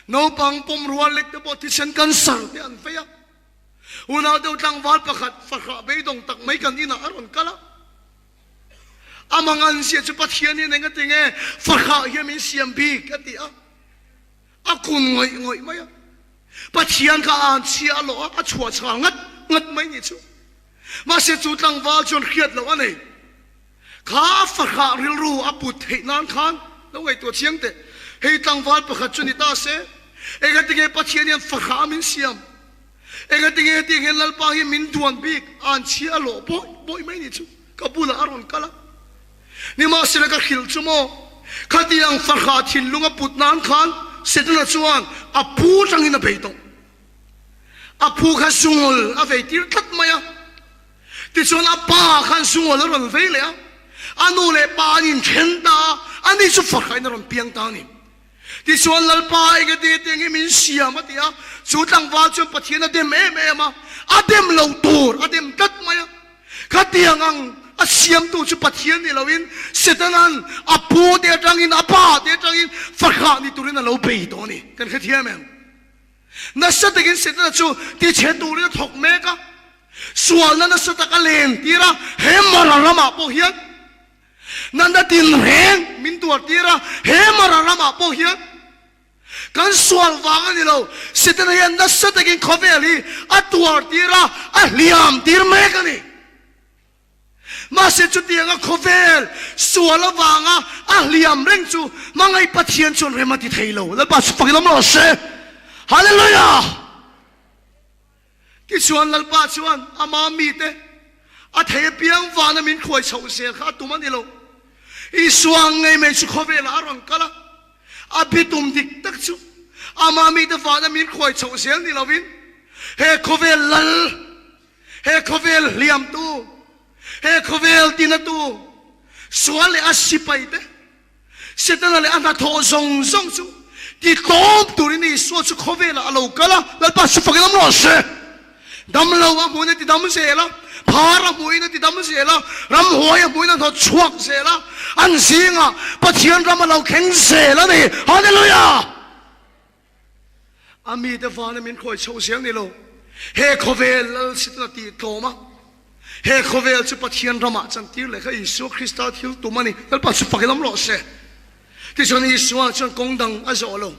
naupang pawm rual lek te pawh thisen cancer te an vei a. Unau deuh tlangval pakhat fahrah beidawng tak mai kan inah a rawn kal a. A mangan zia chu Pathian hian eng a ti nge fahrah hian min siam bik a ti a. A kun ngawih ngawih mai a. Pathian kha a an chhia a lawh a, a chhuah chhal ngat ngat mai ni chu. Mahse chu tlangval chuan hriat loh a nei. Kha a fahrah rilru a put theih nan khan lo ngaihtuah chiang teh. Hei tlangval pakhat chu ni ta se, engatinge Pathian hian fahrah a min siam? Engatinge tiang hian Lalpa hi min duan bik a an chhia a lawh bawih bawih mai ni chu ka bulah a rawn kal a. Nimahsela ka hrilh chu maw, khatiang fahrah thinlung a put nan khan Setana chuan a pu tangin a bei tawh. A pu kha zungul a vei tir tlat mai a. Tichuan a pa khan zungul a rawn vei leh a, a nu leh pa an inthen ta a, ani chu fahrah-in a rawn piang ta a ni. Tichuan Lalpa eng ati ati eng hi min siam a ti a, chu tlangval chuan Pathian a dem em em a, a dem lo tur a dem tlat mai a. Khatiang ang a siamtu chu Pathian ni loin Setana'n a pu te atangin a pa te atangin fahrah ni turin a lo bei tawh a ni. Kan hrethiam em? Nasa takin Setana chu tichhe turin a thawk mek a, sualna nasa tak a len tir a, he Mara ramah pawh hian natna tinreng min tuar tir a, he Mara ramah pawh hian kan sual vang a ni lo, Setana hian nasa takin khawvel hi a tuar tir a, a hliam tir mek a ni. Mahse chutianga khawvel sual avanga a hliam reng chu hmangaih Pathian chuan rem a ti thei lo. Lalpa chu fakin awm rawh se. Hallelujah! Tichuan Lalpa chuan ama mite a thei apiang vana min khuai chhoh zel kha a tum a ni lo. Isua ngei mai chu khawvelah a rawn kal a, a bitum dik tak chu ama mite vana min khuai chhoh zel ni lovin he khawvel lal He khawvel hliamtu, he khawvel tinatu, sual leh a sipaite, Setana leh a hnathawh zawng zawng chu ti tlawm turin Isua chu khawvelah a lo kal a, Lalpa chu fakin awm rawh se. Damlo a hmuhin a ti dam zel a, phar a hmuhin a ti dam zel a, ramhuai a hmuhin a hnawt chhuak zel a, an zingah Pathian ram a lo thleng zel a ni. Hallelujah! A mite vana min khawi chhoh zel ni lo. He khawvel lal sitna tih tlawm a, he khawvel chu Pathian ramah chantir leh kha Isua Krista thil tum a ni. Lalpa chu fakin awm rawh se. Tichuan Isua chuan kawng dang a zawh lo.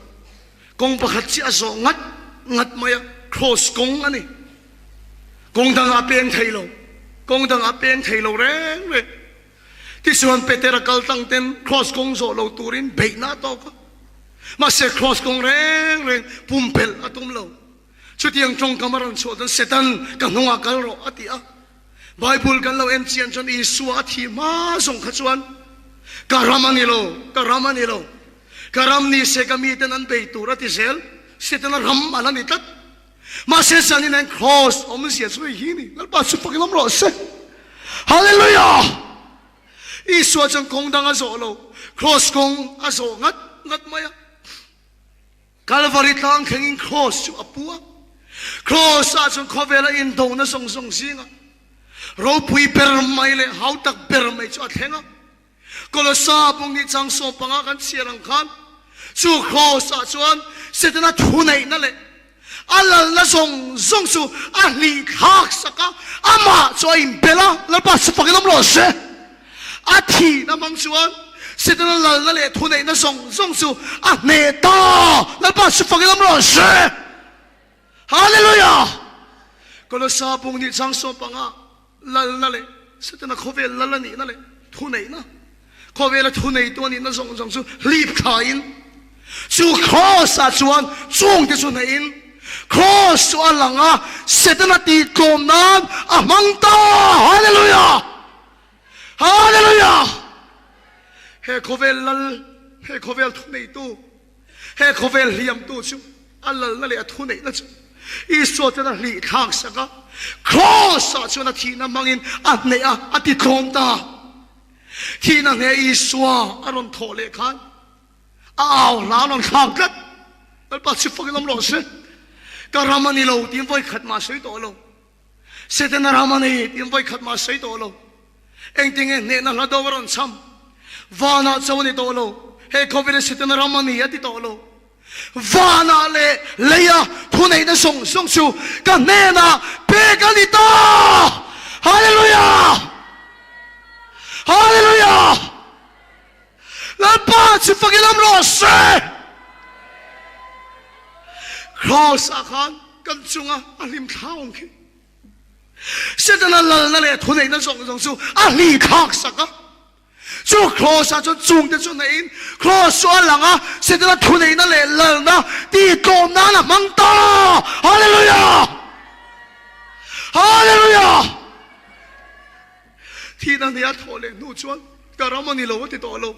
Kawng pakhat chiah a zawh ngat ngat mai a, Kraws kawng a ni. Kawng dangah a peng thei lo. Kawng dangah a peng thei lo reng reng. Tichuan Petera kal tlang ten Kraws kawng zawh lo turin beihna a tawk a. Mahse Kraws kawng reng reng pumpelh a tum lo. Chutiang tawngkam a rawn chhuah chuan Satan ka hnungah kal rawh a ti a. Bible kan lo en chian chuan Isua a thih hma zawng kha chuan ka ram a ni lo, ka ram a ni lo, ka ram ni se ka miten an bei tur a ti zel. Setana ram a la ni tlat. Mahse zanin hian Kraws awmzia chu hei hi ni, Lalpa chu fakin awm rawh se. Hallelujah! Isua chuan kawng dang a zawh lo, Kraws kawng a zawh ngat ngat mai a. Kalvari tlang thlengin Kraws chu a pu a. Kraws ah chuan khawvela indona zawng zawng zinga ropui ber mai leh hautak ber mai chu a thleng a. Kolosa bung nih chang 15 kan chhiar ang khan chu Kraws ah chuan Setana thuneihna leh a lalna zawng zawng chu a hlih thlak sak a, amah chu a inbel a, Lalpa chu fakin awm rawh se. A thihna hmang chuan Setana lalna leh thuneihna zawng zawng chu a hneh ta, Lalpa chu fakin awm rawh se. Hallelujah! Kolosa bung nih chang 15 Lalna leh Setana khawvel lal a nihna leh thuneihna, khawvela thuneitu a nihna zawng zawng chu hlip thlain, chu Kraws-ah chuan chungte chu hnaihin, Kraws chu a lang a, Setana tihtlawm nan a hmang ta! Hallelujah! Hallelujah! He khawvel lal, he khawvel thuneitu, He khawvel hliamtu chu a lalna leh a thuneihna chu Isua chuan a hlih thlak sak a, Kraws-ah chuan a thihna hmangin a hneh a, a ti tlawm ta. Thihna hneh Isua a rawn thawh leh khan a au hla a rawn thlak tlat. Lalpa chu fakin awm rawh se. Ka ram a ni lo tiin vawi khat mah sawi tawh lo. Setana ram a ni tiin vawi khat mah sawi tawh lo. Engtinge hnehna hla do a rawn cham? Vanah cho a ni tawh lo. He khawvela Setana ram a ni a ti tawh lo. Vanah leh leia thuneihna zawng zawng chu ka hnenah pek a ni ta! Hallelujah! Hallelujah! Lalpa chu fakin awm rawh se! Kraws-ah khan kan chunga a hlim thla awm khi. Setana lalna leh thuneihna zawng zawng chu a hli thlak sak a. Chu Kraws-ah chuan chungte chu neihin Kraws chu a lang a, Setana thuneihna leh lalna tihtlawm nan a hmang ta! Hallelujah! Hallelujah! Thihna hneha thawh leh hnu chuan ka ram a ni lo a ti tawh lo.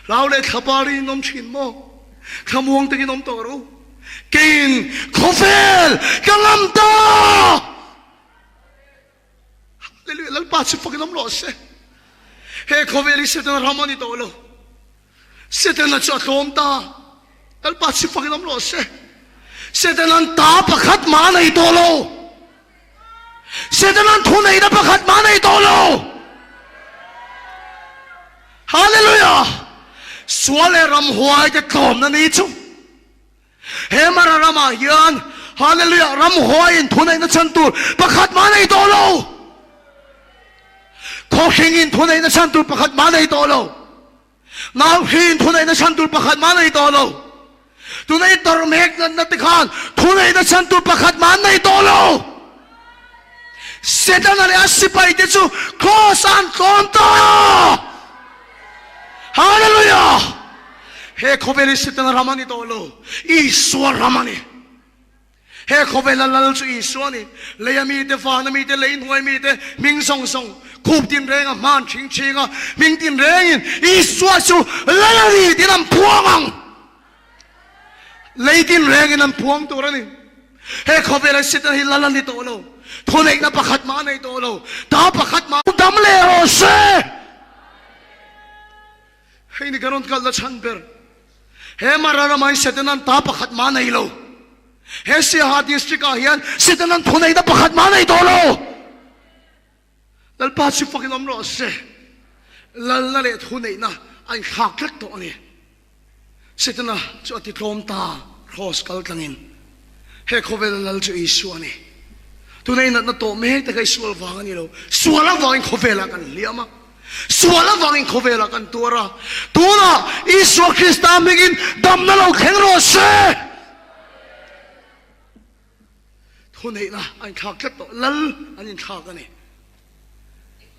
Hlau leh thlapar in awm thin maw? Thlamuang takin awm tawh rawh u. Keiin khawvel ka ngam ta! Hallelujah! Lalpa chu fakin awm rawh se. He khawvel hi Setana ram a ni tawh lo. Setana chu a tlawm ta. Lalpa chu fakin awm rawh se. Setana'n ta pakhat mah a nei tawh lo. Setana'n thuneihna pakhat mah a nei tawh lo. Hallelujah! Sual leh ramhuai te tlawmna ni chu. He Mara ramah hian Hallelujah ramhuaiin thuneihna chhan tur pakhat mah nei tawh lo. Khawhringin thuneihna chhan tur pakhat mah nei tawh lo. Nauhriin thuneihna chhan tur pakhat mah nei tawh lo. Tuna i tawrh mek natna te khan thuneihna chhan tur pakhat mah an nei tawh lo. Setana leh a sipaite chu Kraws ah an tlawm ta! Hallelujah! He khawvel hi Setana ram a ni tawh lo, Isua ram a ni. He khawvela lal chu Isua a ni. Leia mite, vana mite, lei hnuai mite, hming zawng zawng, khup tinrenga hman thing thinga hming tinrengin Isua chu lal a ni tiin an phuang ang. Lei tinrengin an phuang tur a ni. He khawvela Satan hi lal a ni tawh lo. Thuneihna pakhat mah a nei tawh lo. Ta pakhat mah. Dam leh rawh se. Hei ni ka rawn kalna chhan ber. He Mara ramah hian Setanan ta pakhat mah a nei lo. He Siaha district ah hian Setanan thuneihna pakhat mah a nei tawh lo. Lalpa chu fakin awm rawh se. Lalna leh thuneihna a inthlak tlat tawh a ni. Setana chu a ti tlawm ta, Kraws kal tlangin. He khawvela lal chu Isua a ni. Tuna i natna tawh mek te kha i sual vang a ni lo. Sual avangin khawvelah kan hliam a. Sual avangin khawvelah kan tuar a. Tunah Isua Krista hmingin damna lo thleng rawh se! Thuneihna a inthlak tlat tawh. Lal an inthlak a ni.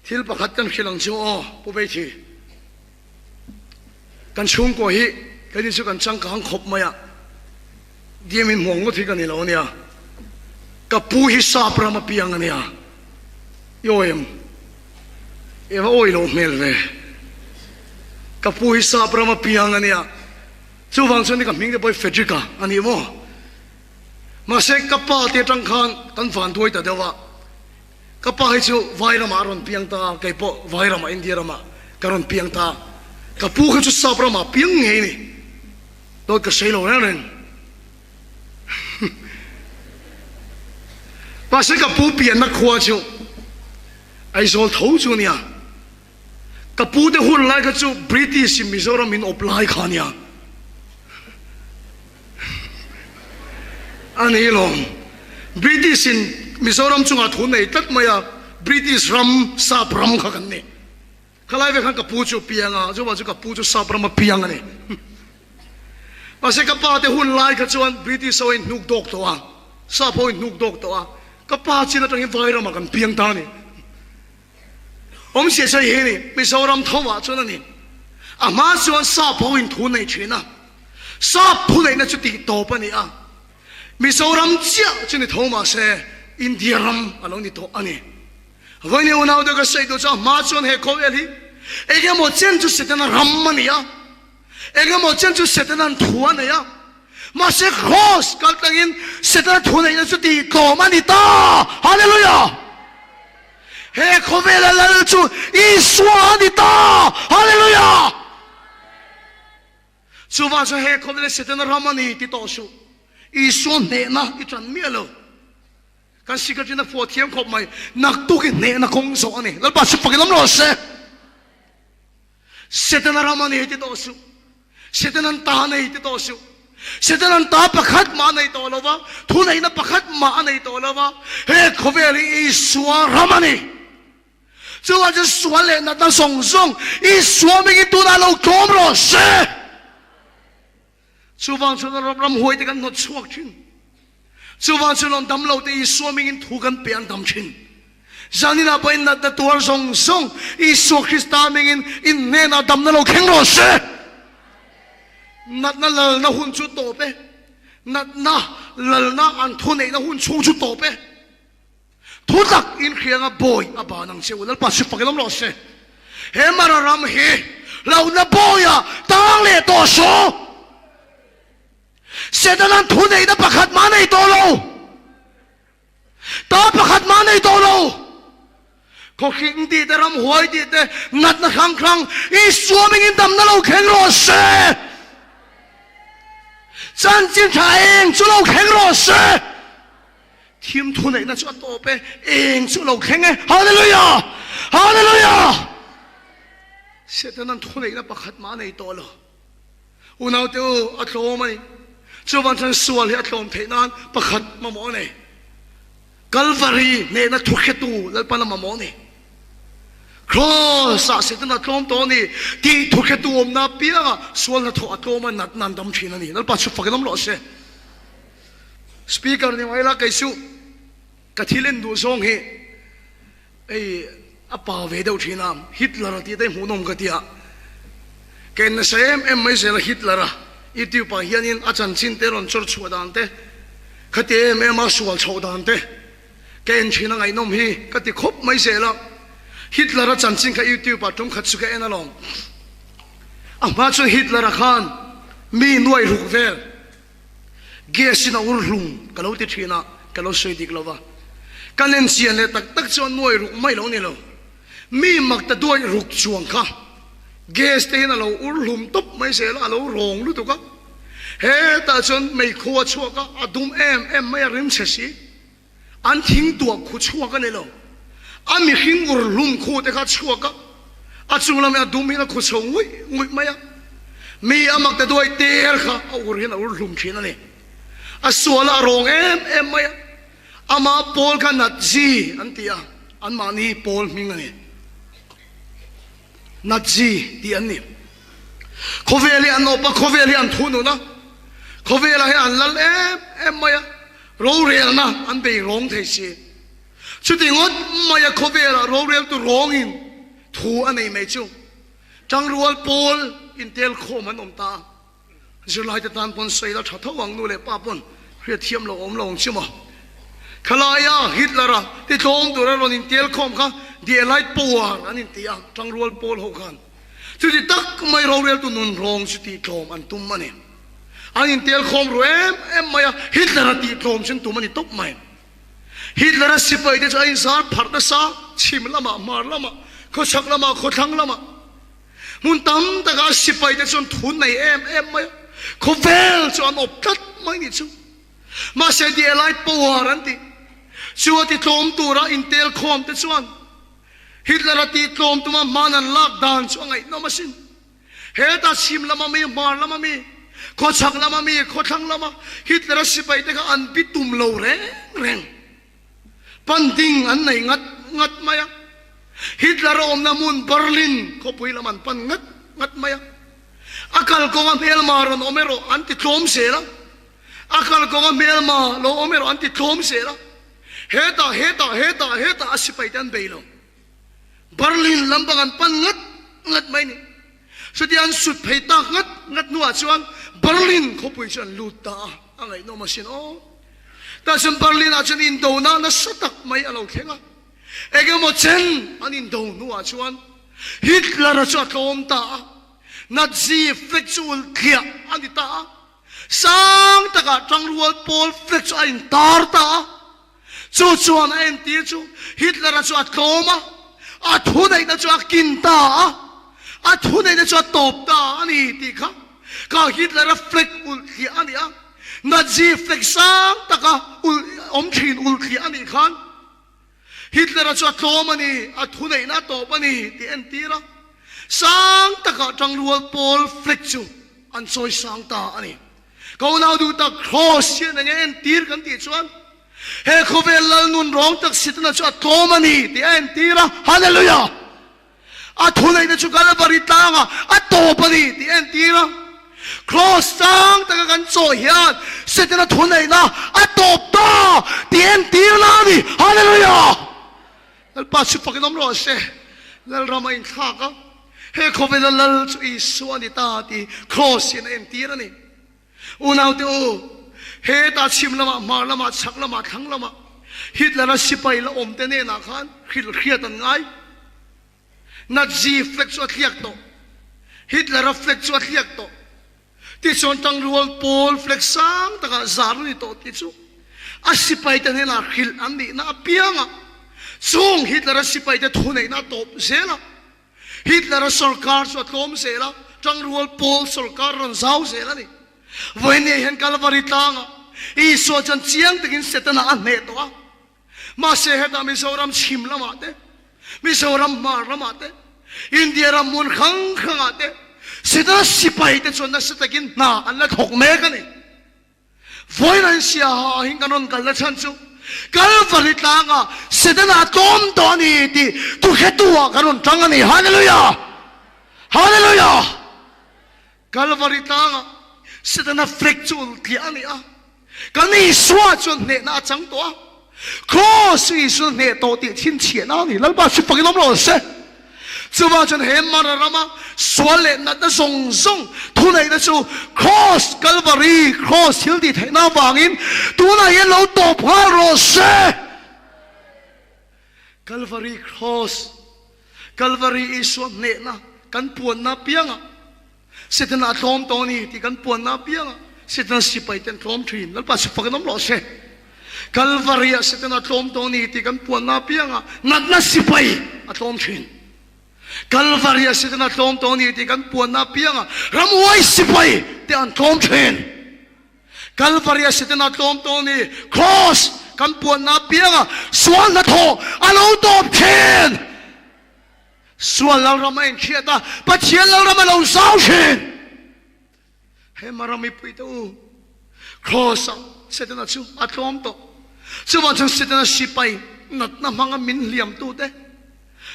Thil pakhat kan hrilh ang chu aw, Pu Beithi. Kan chhungkua hi keini chu kan changkang khawp mai a, diam in hmuang ngawt hi ka ni lo ania. Ka pu hi sap ram a piang ania. I awi em? I va awi lo hmel ve. Ka pu hi sap ram a piang ania. Chuvang chuan ka hming te pawh hi Frederick-a a ni maw? Mahse ka pa te atang khan kan vanduai ta deuh a. Ka pa hi chu vai ramah a rawn piang ta a, kei pawh vai ramah India ramah ka rawn piang ta a. Ka pu kha chu sap ramah piang ngei ni. Dawt ka sawi lo reng reng. Mahse ka pu pianna khua chu Aizawl tho chu a nia. Ka pu te hun lai kha chu British in Mizoram in awp lai kha a nia. A ni lawm. British in Mizoram chungah thu nei tlat mai a, British ram sap ram kha kan ni. Khalai vek khan ka pu chu piang a, chuvang chu ka pu chu sap ram a piang a ni. Mahse ka pa te hun lai kha chuan British ho in hnuk dawk tawh a, sap ho in hnuk dawk tawh a, ka pa chin atangin vai ramah kan piang ta a ni. Awmzia chu hei ni, Mizoram tho ah chuan a ni. A hma chuan sap ho in thu nei thin a, sap thu neihna chu tih tawp a ni a, Mizoram chiah chu ni tho mah se India ram a lo ni tawh a ni. Vawiin unau te ka sawi duh chu a hma chuan he khawvel hi engemaw chen chu Setana ram a ni a, engemaw chen chu Setana'n thu a nei a, mahse Kraws kal tlangin Setana thu neihna chu tih tlawm a ni ta! Hallelujah! He khawvela lal chu Isua a ni ta! Hallelujah! Chuvang chuan he khawvela Setana ram a ni ti tawh suh. Isua hnehna i tan miah lo. Kan secretary-na phuah thiam khawp mai. Naktuk i hnehna kawng zawh a ni. Lalpa chu fakin awm rawh se. Setana ram a ni ti tawh suh. Setanan ta nei ti tawh suh. Setanan ta pakhat mah a nei tawh lo va, thuneihna pakhat mah a nei tawh lo va, he khawvel hi Isua ram a ni. Chuvang chuan sual leh natna zawng zawng Isua hmingin tunah lo tlawm rawh se. Chuvang chuan ram ramhuai te kan hnawt chhuak thin. Chuvang chuan rawn dam lo te Isua mingin thu kan pe an dam thin. Zaninah pawhin natna tuar zawng zawng Isua Krista mingin in hnenah damna lo thleng rawh se. Natna lalna hun chu tawp e. Natna lalna an thuneihna hun chhung chu tawp e. Thu tak in hrianga bawi a ban ang che u. Lalpa chu fakin awm rawh se. He Mara ram hi hlauhna bawiah tang leh tawh suh. Setana'n thu neihna pakhat mah nei tawh lo. Ta pakhat mah nei tawh lo. Khawhring tih te, ramhuai tih te, natna hrang hrang Isua mingin damna lo thleng rawh se. Chanchin tha eng chu lo thleng rawh se. Thim thuneihna chu a tawp e, eng chu lo thleng e. Hallelujah! Hallelujah! Setana'n thuneihna pakhat mah a nei tawh lo. Unaute u, a tlawm a ni. Chuvang chuan sual hi a tlawm theih nan pakhat mamawh a nei. Kalvari hnehna thuhretu Lalpan a mamawh a ni. Kraws-ah Satan a tlawm tawh a ni tih thuhretu awmna apianga sual hnathawh a tlawm a, natna an dam thin a ni. Lalpa chu fakin awm rawh se. Speaker ni mai la kei chu ka thil en duh zawng hi hei a pa ve deuh thin a, Hitler-a tih te hi hmuhnawm ka ti a, ka en nasa em em mai zel a Hitler-a YouTube ah hianin a chanchin te rawn chawr chhuah dan te, khati em em a sual chhoh dan te ka en thin a ngaihnawm hi ka ti khawp mai zel a, Hitler-a chanchin kha YouTube ah tum khat chu ka en alawm. A hma chuan Hitler-a khan mi nuai ruk vel. Gas in a ur hlum ka lo ti thin a, ka lo sawi dik lo va. Ka len chian leh tak tak chuan nuai ruk mai lo ni lo. Mi mak ta duai ruk chuang kha gas te hian a lo ur hlum tawp mai zel a, a lo rawng lutuk a. Hetah chuan meikhu a chhuak a, a dum em em mai a, rim chhe si. An thing tuah khu chhuak a ni lo. A mihring ur hlum khu te kha a chhuak a, a chung lamah a dum hian a khu chho nguih nguih mai a. Mi a mak ta duai ter kha a ur hian a ur hlum thin a ni. A sual a, a rawng em em mai a. Amah pawl kha Nazi an ti a, anmahni pawl hming a ni. Nazi tih an ni. Khawvel hi an awp a, khawvel hi an thunun a, khawvelah hian an lal em em mai a. Rorelna an bei rawng thei si. Chuti ngawt maia khawvelah roreltu rawngin thu a nei mai chu tangrual pawl intel khawm an awm ta a. Zirlaite tan pawn sawi la tha tho ang, nu leh pa pawn hriatthiam lo awm lo ang chu maw. Khalaia Hitler-a titlawm tura rawn intel khawm kha The Allied Power an inti a, tangrual pawl ho khan. Chuti tak mai roreltu nun rawng chu tihtlawm an tum a ni. An intel khawm ru em em mai a, Hitler-a tih tlawm chu an tum a ni tawp mai. Hitler-a sipai te chu a inzar pharh nasa, chhim lamah, hmar lamah, khawchhak lamah, khawthlang lamah. Hmun tam takah a sipai te chu an thun nei em em mai a, khawvel chu an awp tlat mai ni chu. Mahse the Allied Power an tih chu a ti tlawm tura intel khawm te chuan Hitler-a tih tlawm tuma hman an lak dan chu a ngaihnawm asin. Heta chhim lama mi, hmar lama mi, khawchhak lama mi, khawthlang lama Hitler-a sipaite kha an bi tum lo reng reng. Pan ding an nei ngat ngat mai a. Hitler-a awmna hmun Berlin khawpui lam an pan ngat ngat mai a. A kalkawnga hmelma rawn awm erawh an ti tlawm zel a. A kalkawnga hmelma lo awm erawh an ti tlawm zel a. Hetah, hetah, hetah, hetah a sipaite an bei lo. Berlin lampang an pan ngat ngat mai ni. Chutia an sut phei tak ngat ngat hnuah chuan Berlin khawpui chu an lut ta a, a ngaihnawm asin aw. Tah chuan Berlin ah chuan indona nasa tak mai a lo thleng a. Engemaw chen an indo hnuah chuan Hitler-a chu a tlawm ta a, Nazi flag chu ul thliah a ni ta a, sang takah tangrual pawl flag chu a intar ta a. Chu chuan a entir chu Hitler-a chu a tlawm a, a thuneihna chu a kin ta a, a thuneihna chu a tawp ta a ni tih kha kha Hitler-a flag ulh thliah a ni a, Nazi flag sang taka ulh awm thin ulh thliah a nih khan Hitler-a chu a tlawm a ni, a thuneihna a tawp a ni tih entir a, sang taka tangrual pawl flag chu an chawi sang ta a ni. Ka unau duh tak Kraws hian enge entir kan tih chuan he khawvel lal nun rawng tak Setana chu a tlawm a ni tih a entir a, Hallelujah! A thuneihna chu Kalvari tlangah a tawp a ni tih a entir a. Kraws chang taka kan chawh hian Setana thuneihna a tawp ta tih entirna a ni, Hallelujah! Lalpa chu fakin awm rawh se, Lalram a inthlak a, he khawvela Lal chu Isua a ni ta tih Kraws hian a entir a ni. Unaute u, hetah chhim lamah, hmar lamah, chhak lamah, thlang lamah Hitler-a sipai la awmte hnenah khan hrilh hriat an ngai. Nazi flag chu a thliak tawh. Hitler-a flag chu a thliak tawh. Tichuan tangrual pawl flag sang takah zar a ni tawh tih chu a sipaite hnenah hrilh an nihna apiangah chung Hitler-a sipaite thuneihna a tawp zel a. Hitler-a sorkar chu a tlawm zel a, tangrual pawl sorkar a rawn zau zel a ni. Vawinia hian Kalvari tlangah Isua chuan chiang takin Setana a hneh tawh a. Mahse hetah Mizoram chhim lamah te, Mizoram hmar lamah te, India ram hmun hrang hrangah te Setana sipai te chuan nasa takin hna an la thawk mek a ni. Vawiin an siaha ah hin kan rawn kalna chhan chu Kalvari tlangah Setana a tlawm tawh a ni tih thuhretu ah kan rawn tang a ni. Hallelujah! Hallelujah! Kalvari tlangah Setana flag chu ul tliah a ni a, kan Isua chuan hnehna a chang tawh a, Kraws chu Isua hneh tawh tih chhinchhiahna a ni. Lalpa chu fakin awm rawh se. Chuvang chuan he Mara rama sual leh natna zawng zawng thuneihna chu Kraws, Kalvari Kraws thil tih theihna avangin tunah hian lo tawp nghal rawh se. Kalvari Kraws, Kalvari Isua hnehna kan puanna apiangah Setana a tlawm tawh a ni tih kan puanna apiangah Setana sipai te an tlawm thin. Lalpa si fak in awm rawh se. Kalvari-ah Setana a tlawm tawh a ni tih kan puanna apiangah natna sipai a tlawm thin. Kalvari-ah Setana a tlawm tawh a ni tih kan puanna apiangah ramhuai sipai te an tlawm thin. Kalvari-ah Setana a tlawm tawh a ni, Kraws, kan puanna apiangah sual hnathawh a lo tawp thin. Sual lalram a inhriat a, Pathian lalram a lo zau thin. He Mara mipui te u, Kraws-ah Setana chu a tlawm tawh. Chuvang chuan Setana sipai natna hmanga min hliamtu te,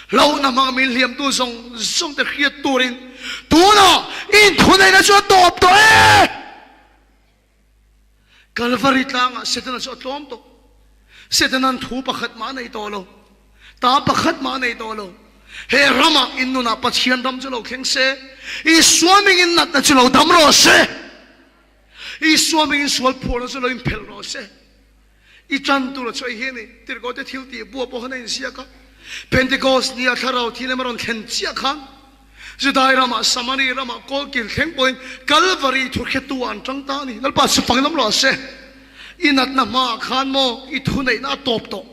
hlauhna hmanga min hliamtu zawng zawng te hriat turin tunah inthuneihna chu a tawp tawh e! Kalvari tlangah Setana chu a tlawm tawh. Setana'n thu pakhat mah a nei tawh lo. Ta pakhat mah a nei tawh lo. He ramah in nunah Pathian ram chu lo thleng se, Isua mingin natna chu lo dam rawh se, Isua mingin sual phuarna chu lo inphelh rawh se. I tan tur a chawi hi a ni. Tirhkohte thil tih bua pawh khan a inziak a. Pentecost nia thlarau thil emaw rawn thlen chiah khan Judai ramah, Samari ramah, kawlkil thleng pawhin Kalvari thuhretu ah an tang ta a ni. Lalpa chu fang lam rawh se. I natna hmaah khan maw i thuneihna a tawp tawh.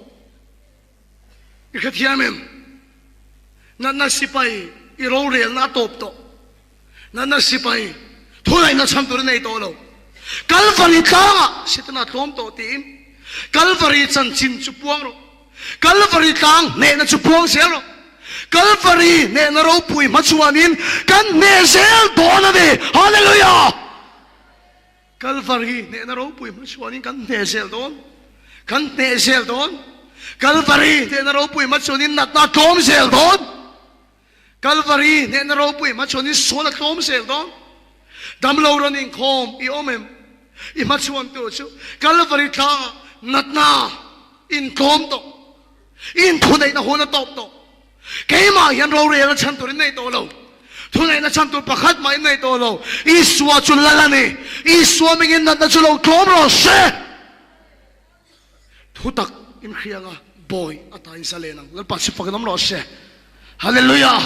I hrethiam em? Natna sipai i rorelna a tawp tawh. Natna sipai thuneihna chhan tur i nei tawh lo. Kalvari tlangah Setana tlawm tawh tiin Kalvari chanchin chu puang rawh. Kalvari tlang hnehna chu puang zel rawh. Kalvari hnehna ropui hmachhuanin kan hneh zel dawn a ni. Hallelujah! Kalvari hnehna ropui hmachhuanin kan hneh zel dawn. Kan hneh zel dawn. Kalvari hnehna ropui hmachhuanin natna a tlawm zel dawn. Kalvari hnehna ropui hmachhuanin sual a tlawm zel dawn. Damlo rawn inkhawm i awm em? I hmachhuan tur chu Kalvari tlangah natna intlawm tawh, inthuneihna hun a tawp tawh. Keimah hian rorel a chhan tur in nei tawh lo. Thuneihna chhan tur pakhat mah in nei tawh lo. Isua chu lal a ni. Isua mingin natna chu lo tlawm rawh se. Thu tak in hria anga bawi a ta in sa len ang. Lalpa chu fak in awm rawh se. Hallelujah!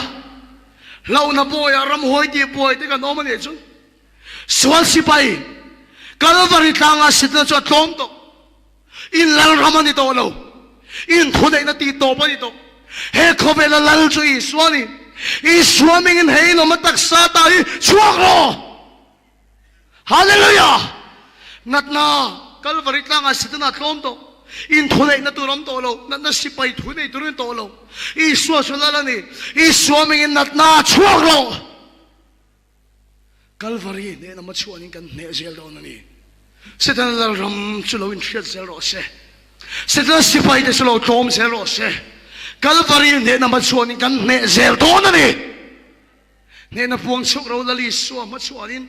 Hlauhna bawiah ramhuai tih buai te kan awm a nih chu. Sual sipai Kalvari tlanga sitna chu a tlawm tawh. In lalram a ni tawh lo. In thuneihna tih tawp a ni tawh. He khawvela lal chu Isua a ni. Isua mingin he in awm a taksa ta hi chhuak rawh! Hallelujah! Natna Kalvari tlangah Setana tlawm tawh. In thuneihna tur awm tawh lo. Natna sipai thu nei tur in tawh lo. Isua chu lal a ni. Isua mingin natna a chhuak lo. Kalvari hnehna hmachhuanin kan hneh zel dawn a ni. Setana lalram chu lo inhriat zel rawh se. Setana sipai te chu lo tlawm zel rawh se. Kalvari hnehna hmachhuanin kan hneh zel dawn a ni. Hnehna puang chhuak ro Lal Isua hmachhuanin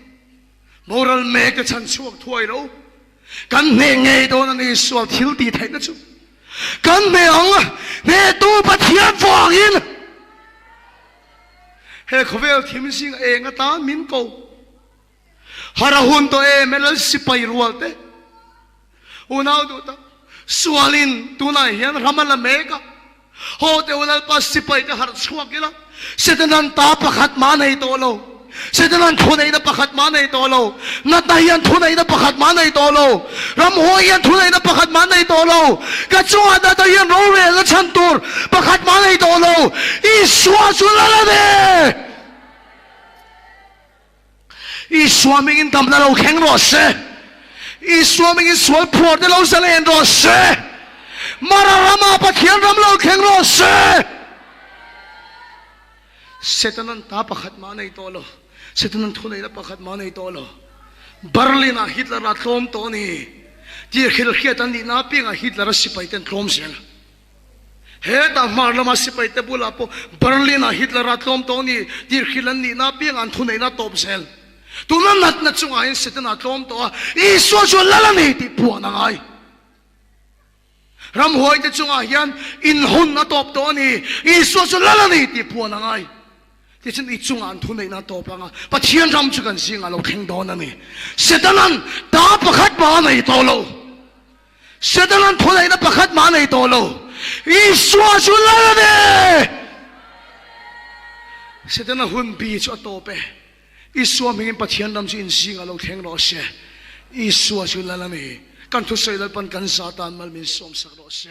boral mek te chhan chhuak thuai ro. Kan hneh ngei dawn a ni sual thil tih theihna chu. Kan hneh ang, hnehtu Pathian vangin he khawvel thim zing eng atan min ko. Har a hun tawh em e Lal sipai rual te. Unau duh tak, sualin tunah hian ram a la mek a. Haw teh u Lalpa sipai te harh chhuak ila, Setanan ta pakhat mah nei tawh lo. Setanan thuneihna pakhat mah nei tawh lo. Natna hian thuneihna pakhat mah nei tawh lo. Ramhuai hian thuneihna pakhat mah nei tawh lo. Ka chungah natna hian rorelna chhan tur pakhat mah nei tawh lo. Isua chu lal a ni! Isua mingin damna lo thleng rawh se. Isua mingin sual phuar te lo zalen rawh se. Mara rama Pathian ram lo thleng rawh se. Setanan ta pakhat mah nei tawh lo. Setanan thu neihna pakhat mah nei tawh lo. Berlin-ah Hitler-a tlawm tawh a ni tih hrilh hriat an nihna apiangah Hitler-a sipaite an tlawm zel. Hetah hmar lama sipaite bulah pawh Berlin-ah Hitler-a tlawm tawh a ni tih hrilh an nihna apiangah an thuneihna a tawp zel. Tuna natna chungah hian Setana tlawm tawh a, Isua chu a lal a ni tih puan a ngai. Ramhuaite chungah hian inhawn a tawp tawh a ni, Isua chu lal a ni tih puan a ngai. Tichuan i chungah an thuneihna a tawp ang a, Pathian ram chu kan zingah a lo thleng dawn a ni. Setana'n ta pakhat mah a nei tawh lo. Setana'n thuneihna pakhat mah a nei tawh lo. Isua chu lal a ni! Setana hun bi chu a tawp e. Isua hmingin Pathian ram chu in zingah lo thleng rawh se. Isua chu lal a ni. Kan thusawi Lalpan kan za tan mal min sawmsak rawh se.